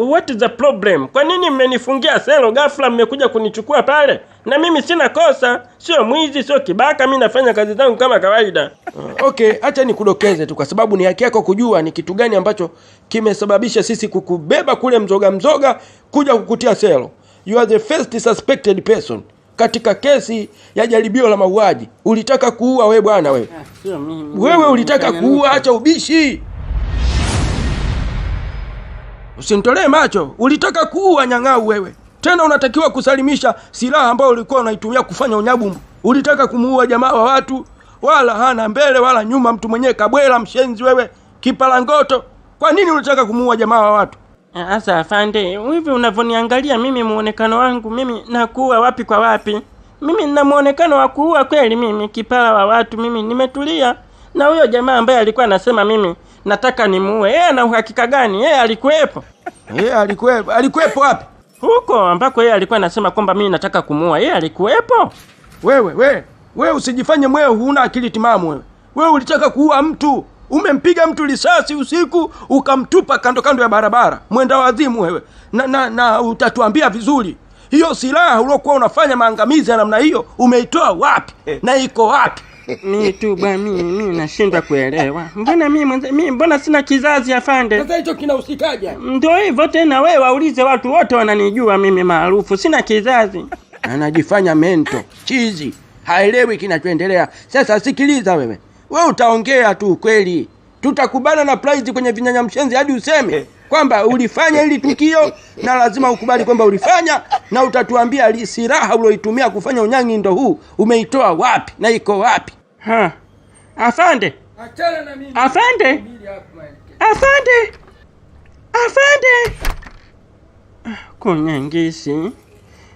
What is the problem? Kwa nini mmenifungia selo ghafla mmekuja kunichukua pale? Na mimi sina kosa, sio mwizi, sio kibaka, mimi nafanya kazi zangu kama kawaida. Okay, acha nikudokeze tu kwa sababu ni haki yako kujua ni kitu gani ambacho kimesababisha sisi kukubeba kule mzoga mzoga kuja kukutia selo. You are the first suspected person katika kesi ya jaribio la mauaji. Ulitaka kuua we bwana wewe. Sio mimi. Wewe ulitaka kuua, acha ubishi. Usinitolee macho. Ulitaka kuua nyang'au wewe. Tena unatakiwa kusalimisha silaha ambayo ulikuwa unaitumia kufanya unyabumbu. Ulitaka kumuua jamaa wa watu, wala hana mbele wala nyuma, mtu mwenyewe kabwela, mshenzi wewe, kipalangoto. Kwa nini ulitaka kumuua jamaa wa watu? Asa afande, hivi unavyoniangalia mimi muonekano wangu mimi nakuua wapi kwa wapi? Mimi nina muonekano wa kuua kweli mimi, kipala wa watu mimi nimetulia. Na huyo jamaa ambaye alikuwa anasema mimi nataka nimuue, yeye ana uhakika gani? Yeye alikuwepo? Yeye alikuwepo. Alikuwepo wapi? Huko ambako yeye alikuwa anasema kwamba mimi nataka kumuua, yeye alikuwepo? Wewe, wewe usijifanye mwewe huna akili timamu wewe. Wewe ulitaka kuua mtu. Umempiga mtu risasi usiku ukamtupa kando kando ya barabara. Mwenda wazimu wewe. Na utatuambia vizuri. Hiyo silaha uliokuwa unafanya maangamizi ya namna hiyo umeitoa wapi? Na iko wapi? Mimi tu bwana, mimi nashindwa kuelewa. Mbona mimi mbona sina kizazi afande? Sasa hicho kinahusikaje? Ndio hivyo tena, wewe waulize watu wote wananijua mimi maarufu, sina kizazi. Anajifanya mento, chizi, haelewi kinachoendelea. Sasa sikiliza wewe. Wewe utaongea tu kweli. Tutakubana na prize kwenye vinyanya mshenzi hadi useme kwamba ulifanya hili tukio, na lazima ukubali kwamba ulifanya, na utatuambia silaha uloitumia kufanya unyangi ndo huu umeitoa wapi na iko wapi. Ha. Afande. Achana na mimi. Afande. Afande. Afande. Kunyangisi.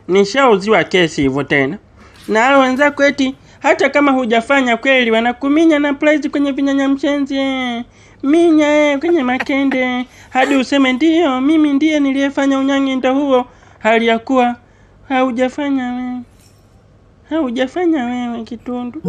Nishauziwa kesi hivyo tena. Na hao wenzako eti hata kama hujafanya kweli wanakuminya na prize kwenye vinyanya mshenzi. Minya kwenye makende hadi useme ndio mimi ndiye niliyefanya unyangi ndo huo, hali ya kuwa haujafanya wewe. Haujafanya wewe Kitundu.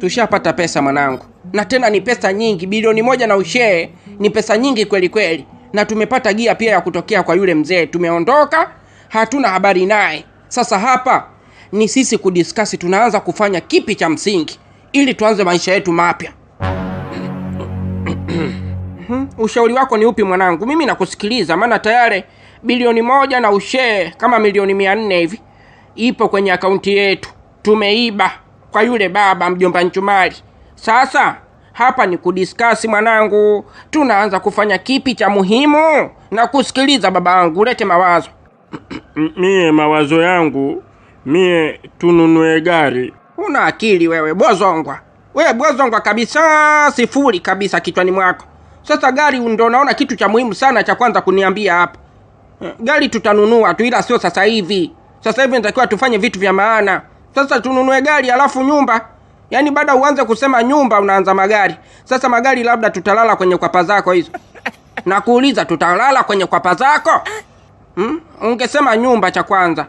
Tushapata pesa mwanangu. Na tena ni pesa nyingi, bilioni 1 na ushee, ni pesa nyingi kweli kweli. Na tumepata gia pia ya kutokea kwa yule mzee. Tumeondoka, hatuna habari naye. Sasa hapa ni sisi kudiscuss tunaanza kufanya kipi cha msingi ili tuanze maisha yetu mapya. Ushauri wako ni upi mwanangu? Mimi nakusikiliza maana tayari bilioni 1 na ushee kama milioni 400 hivi ipo kwenye akaunti yetu. Tumeiba kwa yule baba mjomba Nchumali. Sasa hapa ni kudiscuss mwanangu, tunaanza kufanya kipi cha muhimu? Na kusikiliza babangu, ulete mawazo. Mie mawazo yangu, mie tununue gari. Una akili wewe bozongwa. Wewe bozongwa kabisa, sifuri kabisa kichwani mwako. Sasa gari ndio naona kitu cha muhimu sana cha kwanza kuniambia hapa. Gari tutanunua tu ila sio sasa hivi. Sasa hivi natakiwa tufanye vitu vya maana. Sasa tununue gari alafu nyumba. Yaani baada uanze kusema nyumba unaanza magari. Sasa magari labda tutalala kwenye kwapa zako hizo. Na kuuliza tutalala kwenye kwapa zako? Ungesema nyumba cha kwanza.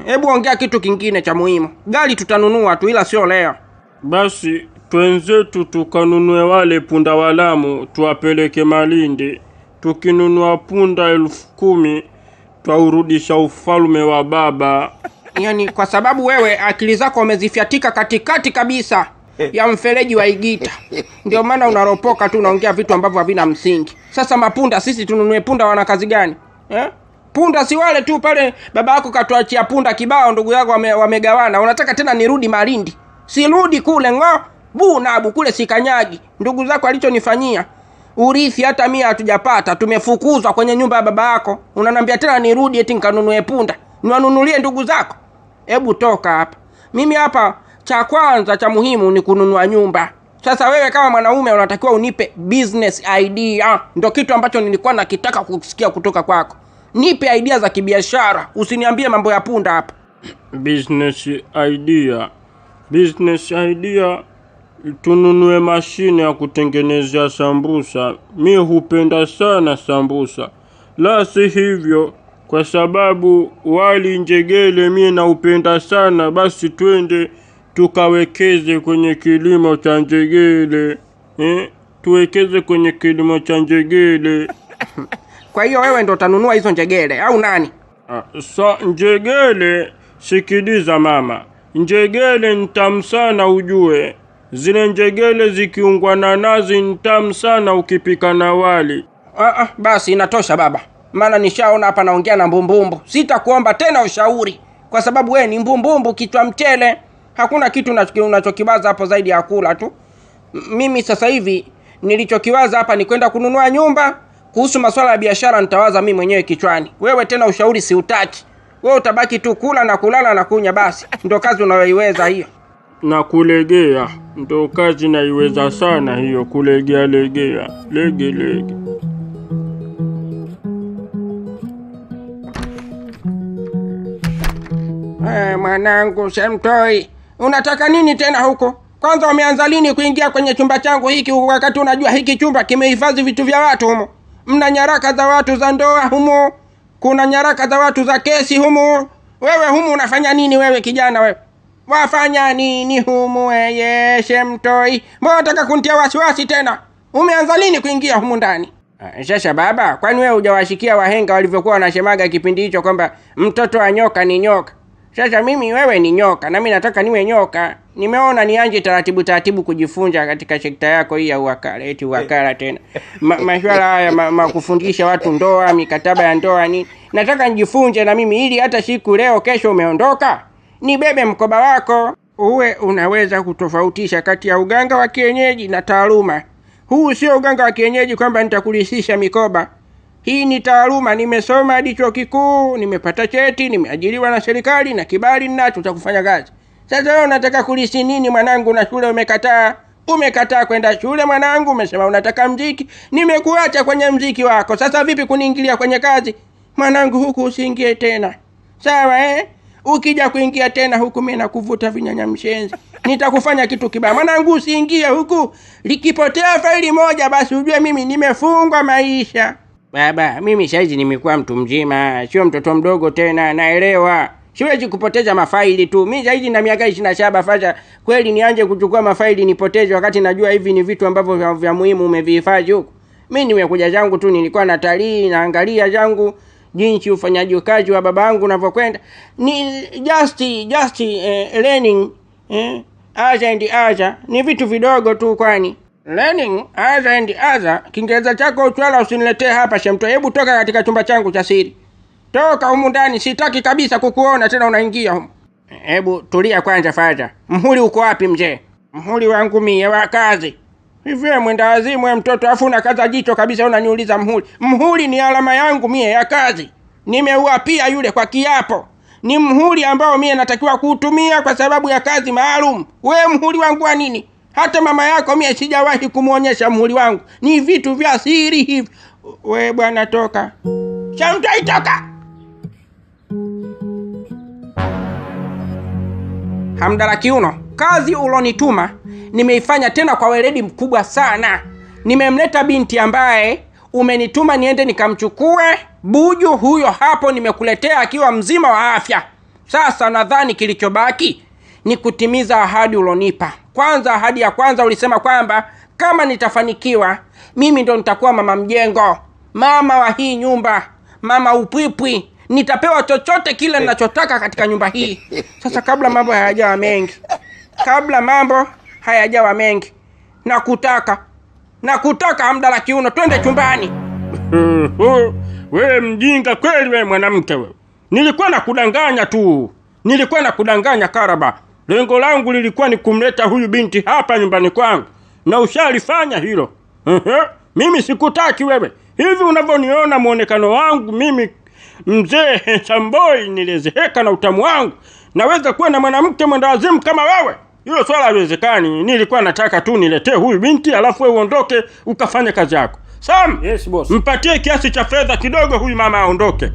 Hebu ongea kitu kingine cha muhimu. Gari tutanunua tu ila sio leo. Basi twenzetu tukanunue wale punda walamu tuwapeleke Malindi. Tukinunua punda 10,000 twaurudisha ufalme wa baba. Yaani kwa sababu wewe akili zako umezifyatika katikati kabisa ya mfereji wa Igita. Ndio maana unaropoka tu unaongea vitu ambavyo havina msingi. Sasa mapunda sisi tununue punda wana kazi gani? Punda si wale tu pale baba yako katuachia punda kibao, ndugu yako wamegawana. Unataka tena nirudi Malindi? Sirudi kule ngo. Bu nabu kule sikanyagi. Ndugu zako alichonifanyia urithi hata mia hatujapata, tumefukuzwa kwenye nyumba ya baba yako. Unaniambia tena nirudi eti nikanunue punda? Niwanunulie ndugu zako? Hebu toka hapa. Mimi hapa cha kwanza cha muhimu ni kununua nyumba. Sasa wewe kama mwanaume unatakiwa unipe business idea. Ndio kitu ambacho nilikuwa nakitaka kusikia kutoka kwako. Nipe idea za kibiashara, usiniambie mambo ya punda hapa. Business idea. Business idea, tununue mashine ya kutengenezea sambusa. Mi hupenda sana sambusa. La si hivyo, kwa sababu wali njegele mi naupenda sana, basi twende tukawekeze kwenye kilimo cha njegele. Tuwekeze kwenye kilimo cha njegele. Kwa hiyo wewe ndo utanunua hizo njegele au nani? Sa njegele, sikiliza mama, njegele ni tamu sana ujue. Zile njegele zikiungwa na nazi ni tamu sana ukipika na wali. Basi inatosha baba, maana nishaona hapa naongea na mbumbumbu. Sitakuomba tena ushauri kwa sababu wewe ni mbumbumbu kichwa mchele. Hakuna kitu unachokiwaza hapo zaidi ya kula tu. Mimi sasa hivi nilichokiwaza hapa ni kwenda kununua nyumba. Kuhusu masuala ya biashara nitawaza mimi mwenyewe kichwani. Wewe tena ushauri siutaki. Wewe utabaki tu kula na kulala na kunya, basi ndo kazi unayoiweza hiyo. Na kulegea ndo kazi naiweza sana hiyo, kulegea legea lege lege. Mwanangu Shemtoi, unataka nini tena huko? Kwanza umeanza lini kuingia kwenye chumba changu hiki wakati unajua hiki chumba kimehifadhi vitu vya watu humo? Mna nyaraka za watu za ndoa humo, kuna nyaraka za watu za kesi humo. Wewe humu unafanya nini wewe kijana wewe? Wafanya nini humu wewe Shemtoi? Mbona unataka kunitia wasiwasi tena? Umeanza lini kuingia humu ndani? Sasa baba, kwani wewe hujawashikia wahenga walivyokuwa wanasemaga kipindi hicho kwamba mtoto wa nyoka ni nyoka? Sasa mimi wewe ni nyoka na mimi nataka niwe nyoka. Nimeona nianje taratibu taratibu kujifunza katika sekta yako hii ya uwakala, eti uwakala tena. Masuala haya kufundisha watu ndoa, mikataba ya ndoa nini. Nataka nijifunze na mimi ili hata siku leo kesho umeondoka, nibebe mkoba wako. Uwe unaweza kutofautisha kati ya uganga wa kienyeji na taaluma. Huu sio uganga wa kienyeji kwamba nitakulisisha mikoba. Hii ni taaluma, nimesoma hadi chuo kikuu, nimepata cheti, nimeajiriwa na serikali na kibali ninacho cha kufanya kazi. Sasa wewe unataka kulisi nini mwanangu, na shule umekataa? Umekataa kwenda shule mwanangu, umesema unataka mziki. Nimekuacha kwenye mziki wako. Sasa vipi kuniingilia kwenye kazi? Mwanangu huku usiingie tena. Sawa eh? Ukija kuingia tena huku mimi nakuvuta vinyanya mshenzi. Nitakufanya kitu kibaya. Mwanangu usiingie huku. Likipotea faili moja basi ujue mimi nimefungwa maisha. Baba, mimi saizi nimekuwa mtu mzima, sio mtoto mdogo tena, naelewa. Siwezi kupoteza mafaili tu. Mimi saizi na miaka 27 faza kweli nianze kuchukua mafaili nipoteze wakati najua hivi ni vitu ambavyo vya muhimu umevihifadhi huku. Mimi nimekuja zangu tu, nilikuwa natalii, naangalia zangu jinsi ufanyaji kazi wa babangu unavyokwenda. Ni just learning other and other. Ni vitu vidogo tu kwani. Learning other and other. Kiingereza chako uchwala usiniletee hapa Shemto. Hebu toka katika chumba changu cha siri. Toka humu ndani, sitaki kabisa kukuona tena unaingia humu. Hebu tulia kwanza faza. Mhuri uko wapi mzee? Mhuri wangu mie wa kazi. Hivi wewe mwenda wazimu wewe mtoto, afu unakaza jicho kabisa unaniuliza mhuri. Mhuri ni alama yangu mie ya kazi. Nimeuapia yule kwa kiapo. Ni mhuri ambao mie natakiwa kuutumia kwa sababu ya kazi maalum. Wewe mhuri wangu wa nini? Hata mama yako mie sijawahi kumuonyesha mhuri wangu. Ni vitu vya siri hivi. Wewe bwana toka. Shamtai toka. Hamdala Kiuno, kazi ulonituma nimeifanya tena kwa weledi mkubwa sana. Nimemleta binti ambaye umenituma niende nikamchukue. Buju huyo hapo nimekuletea akiwa mzima wa afya. Sasa nadhani kilichobaki ni kutimiza ahadi ulonipa. Kwanza, ahadi ya kwanza ulisema kwamba kama nitafanikiwa mimi ndo nitakuwa mama mjengo, mama wa hii nyumba, mama upwipwi. Nitapewa chochote kile ninachotaka katika nyumba hii. Sasa kabla mambo hayajawa mengi, kabla mambo hayajawa mengi, nakutaka Hamdala Kiuno, twende chumbani. Wewe mjinga kweli wewe mwanamke wewe. Nilikuwa nakudanganya tu. Nilikuwa nakudanganya Karaba. Lengo langu lilikuwa ni kumleta huyu binti hapa nyumbani kwangu. Na ushalifanya hilo. Mimi sikutaki wewe. Hivi unavyoniona muonekano wangu mimi mzee Samboi nilizeheka na utamu wangu, naweza kuwa na mwanamke mwendawazimu kama wewe? Hilo swala haliwezekani. Nilikuwa nataka tu niletee huyu binti alafu wewe uondoke ukafanye kazi yako. Sam, Yes boss. Mpatie kiasi cha fedha kidogo huyu mama aondoke.